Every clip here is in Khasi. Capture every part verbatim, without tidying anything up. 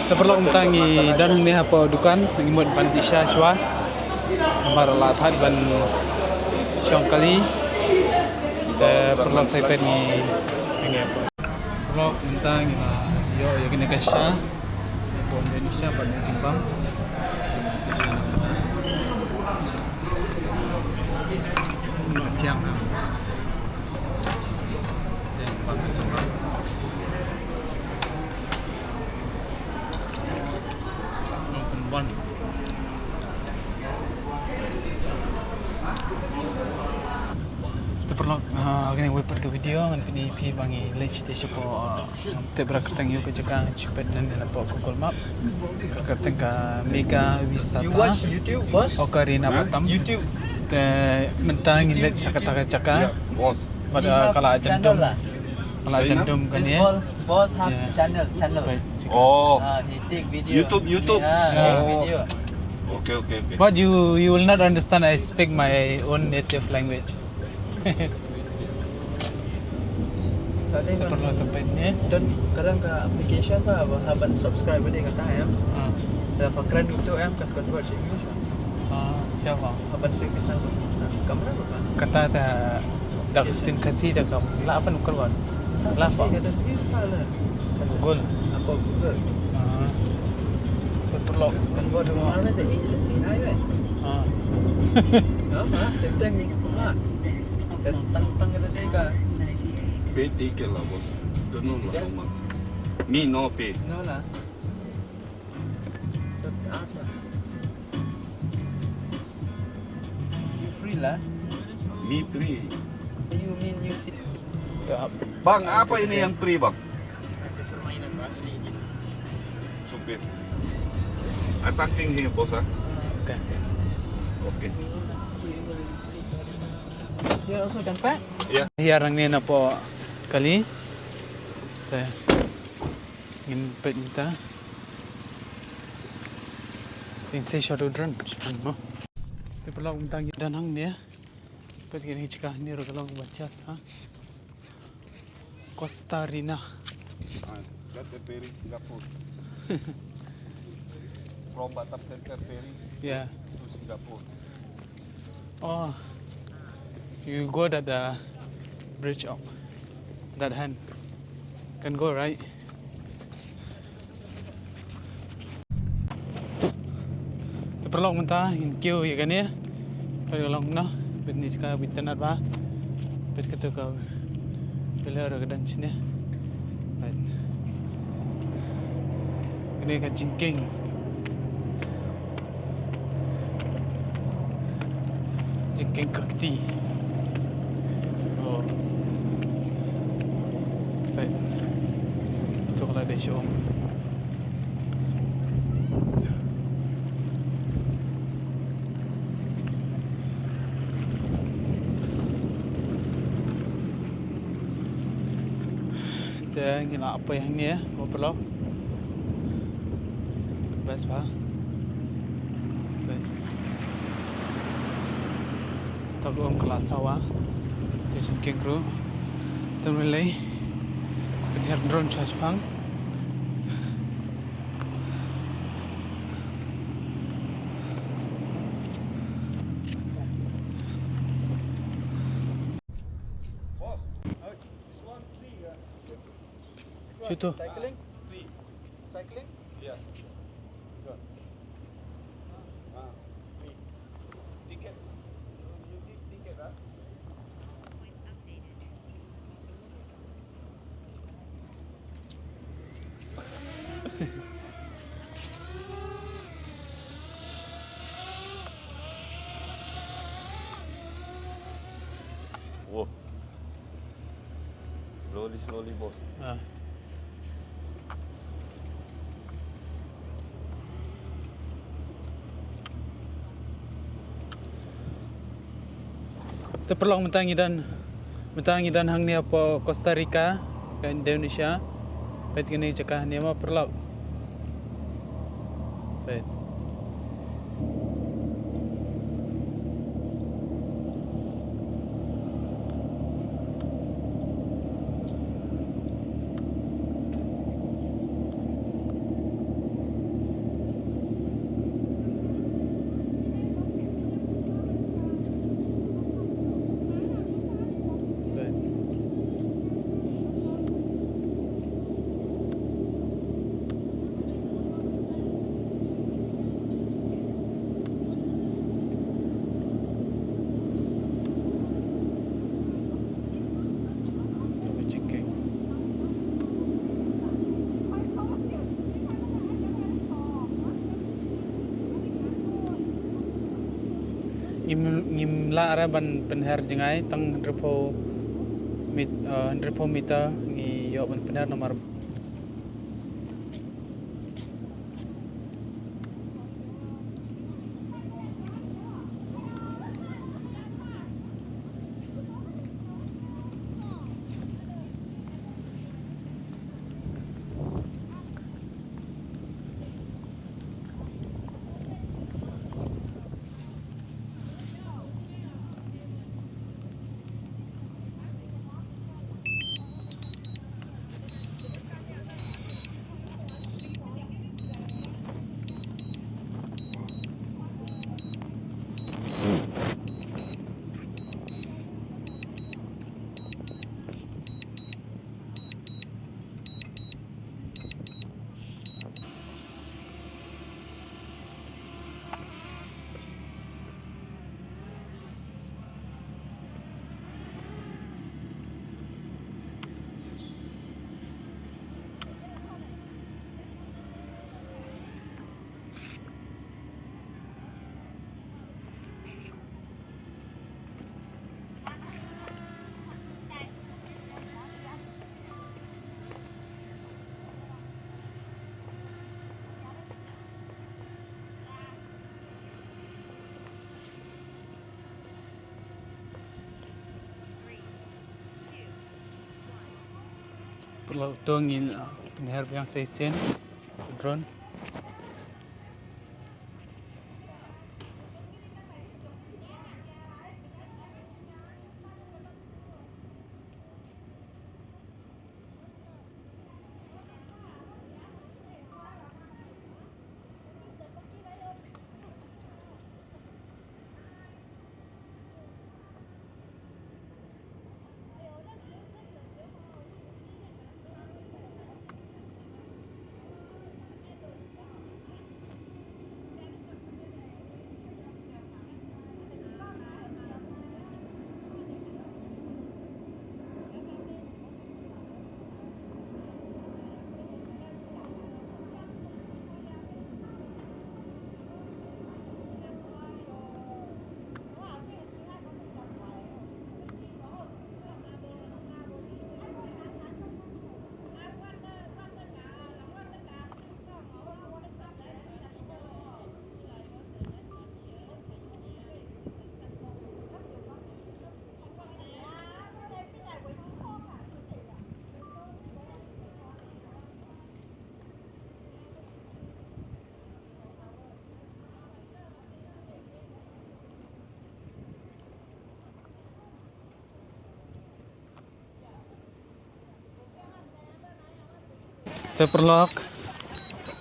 Te paralok mynta ngi don hangne hapoh dukan, ngi mut ban dih sha shuwa. Namar la thait ban shong kali. Te paralok sa ïa peit ngi hangne hapoh. Paralok mynta ngi la ïoh ïa kane ka sha. Hapoh Indonesia bad ngi jingbam. Te sha na mynta. Tiang ha. Te bam ka jong. Nongpynbon. Te paralok, ah, kane kawei pat ka video ngan pyni ïa phi ba ngi leit shatei shapoh, ah, ngam tip ba ka kyrteng ïa ka jaka, ngan shu peit nangne napoh Google Map. Ka kyrteng ka Mega Wisata. You watch YouTube, boss? Ocarina Batam. YouTube. Te mynta ngi leit sha kata ka jaka. Yeah, boss. Bad, ah, ka la jan dum. Ka la jan dum kane. This ball, boss have channel, channel. Oh. Ah, he take video. YouTube, YouTube. Yeah, take video. Okay, okay, okay. But you, you will not understand. I speak my own native language. Sa paralok sa peit ne. Don kadang ka application ba, ba hap ban subscribe dei kata em. Ah. Da ba kren YouTube em kan convert sha English. Ah, siapa? Aban sing bisa. Kamera apa? Kata ta dak tin kasi ta kam. La apa nukar wan? La apa? Google. Apa Google? Ah. Perlu. Kan buat mana ada A I kan? Ah. Apa? Tentang ni. Ah. Tentang tentang kata dia kan. Pay ticket lah, bos. Don't know lah how much. Me no pay. No lah. So, ask lah. You free lah. Me free. You mean you see? Bang, apa ini yang free, bang? Supir. I parking here, boss, ah. Okay. Okay. Here also can park? Yeah. Hiar ang nina po kali. Te. Ngin peit mynta. Ngin sa shu don drone shaphang mo. Te paralok mynta ngi don hangne. Peit kine ki jaka hangne ruh ka long ba jas ha. Costa Rina. Ah, that the ferry Singapore. From Batam Center ferry, yeah, to Singapore. Oh, you go that, uh, bridge up that hand. Can go, right? Te paralok mynta ngin kiew ïa kane. Peit ka long noh, peit ni ka bynta nat ba. Peit kato ka pillar ka dang shane. Peit. Kane ka jingkieng. Jingkieng ka kti. Oh. Peit. Ito ka la dei shuh. Te ngi la poi hangne, ko paralok. Best ba. Te. Tok um ka la sawa. Te jingkieng ruh. Te ngi leit pynhiar drone sha shipang. Shuto. Cycling? Cycling? Yes. Good. Ah, free. Ticket. You give ticket, ah? Whoa. Slowly, slowly, boss. Ah. Te paralok mynta ngi don, mynta ngi don hangne hapoh Costa Rica, ka Indonesia. Peit kane ka jaka hangne mo paralok. Peit. Ngim, ngim lah re ban pynher jngai tang hynriewphew mit-, eh, hynriewphew meter ngi ïoh ban pynher namar Paralok, to ngin, ah, pynher biang sa shisien drone. Te paralok,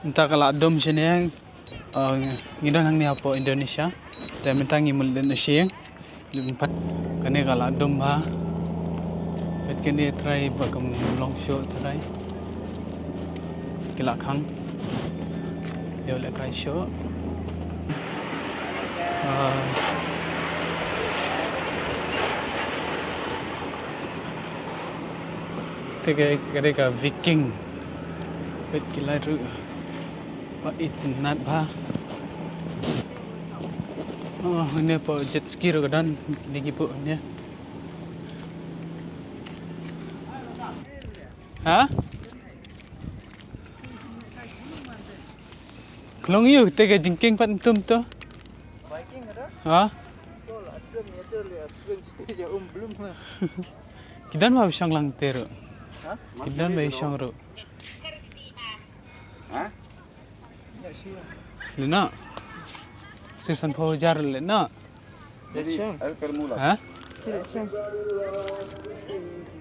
mynta ka la dum shane, eh, ngi don hangne hapoh Indonesia. Te mynta ngi mut leit na shying. Leit ban pat kane ka la dum bha. Peit kane trai ba kam long shuh trai. Ki la khang. Ïoh lehkai shuh. Ah. Te ka, ka dei ka Viking. Peit ki la ruh. Ba itynnat bha. Oh, hangne hapoh jet ski ruh ka don, kine ki buh hangne. Ha? Ka long ïa u te ka jingkieng pat ym tum to. Ha? Ki don ba shong lang te ruh. Ki don ba shong ruh. Lehnoh. Shisien pho jar lehnoh. Ha?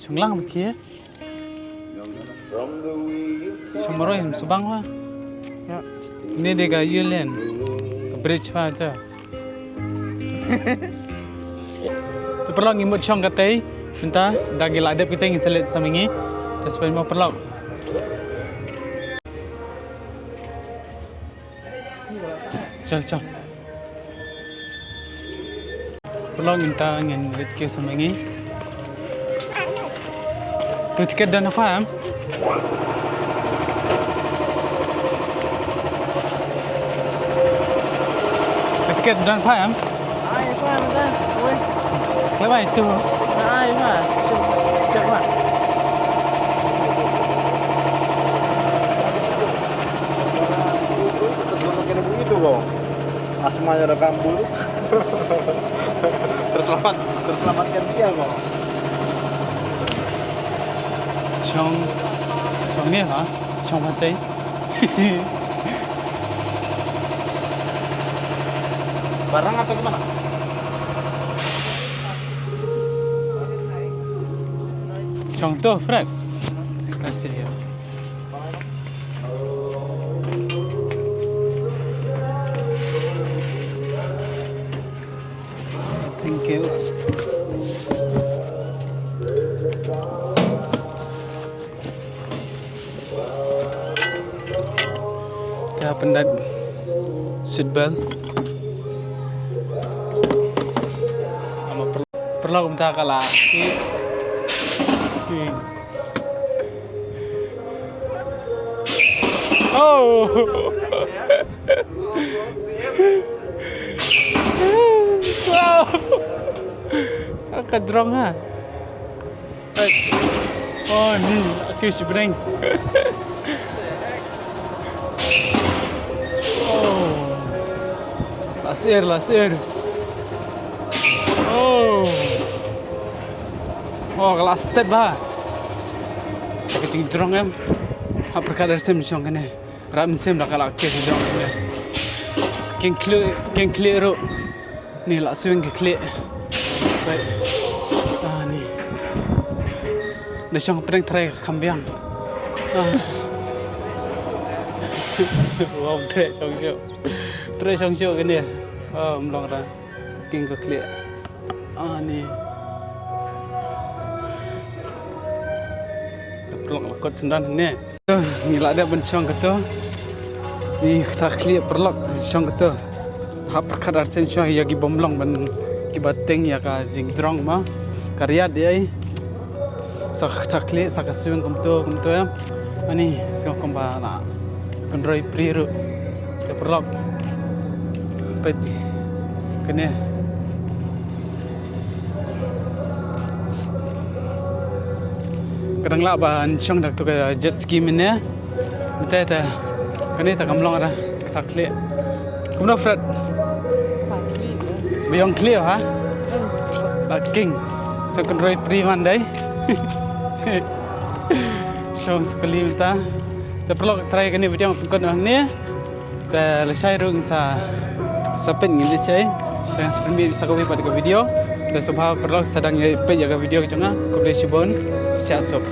Shong lang ba khie. Shong marwei ym sbang wa. Ïa. Ni dei ka Yulin. Ka bridge wa ta. Te paralok ngi mut shong katei. Mynta da ngi la dep katei ngi sa leit samla ngi. Te sngewbha paralok. Chal, chal. Paralok, mynta ngin leit kiew samla ngi. Tu tiket don ha phai em? Tu tiket don ha phai em? Klep ai tu. Ai ma. Check ma. Asmanya udah kambuh. Terselamat, terselamatkan dia kok. Shong, shong ni ha? Shong mati. Barang atau gimana? Shong tu, Fred. Kasih ya. Thank you. Te ha pyndat seat belt. Ama per-, perlu kumta kala. Ki. Ki. Oh. Wow. Ka jrong ha. Oh, ni, aku sebenarnya. Oh. Lasir, lasir. Oh. Oh, kelas step ba. Ka jingdrong em. Hap berkat dari sem jong kane. Rap mynsiem la ka la keh dong ne. Keng khlieh, keng khlieh ruh. Ni la swing ka khlieh. Right. Ah, ni. Na shong pdeng trai ka kham biang. Ah. Wow, treh shong shuh. Treh shong shuh kane. Oh, ym long ra. Keng ka khlieh. Ah, ni. Ka pynlong la kot syndan ne. Ngi la dep ban shong kato. Ni kata khlieh paralok shong kato. Hap pyrkhat arsien shuwa ïa ki bym long ban kiba tieng ïa ka jingdrong ma. Ka riat ïa i. Sa kata khlieh sa ka swing kumto kumto ïa. Ani sa kumba la kynroi pri ruh. Te paralok. Peit kane. Ka dang lah ban shong da kato ka jet ski mynne. Mynta te kane te kam long ra kata khlieh. Kumno Fred? Ba ïong khlieh ha? Ba king. Sa kynroi pri man dei. Shong sa kali mynta. Te paralok trai kane video pynkut noh ne. Te lashai ruh sa sa peit ngi lashai. Te sa pynmih sa kawei pat ka video. Te sngewbha paralok sa dang ïa peit ïa ka video ka jong nga. Khublei shibun. Sha sop.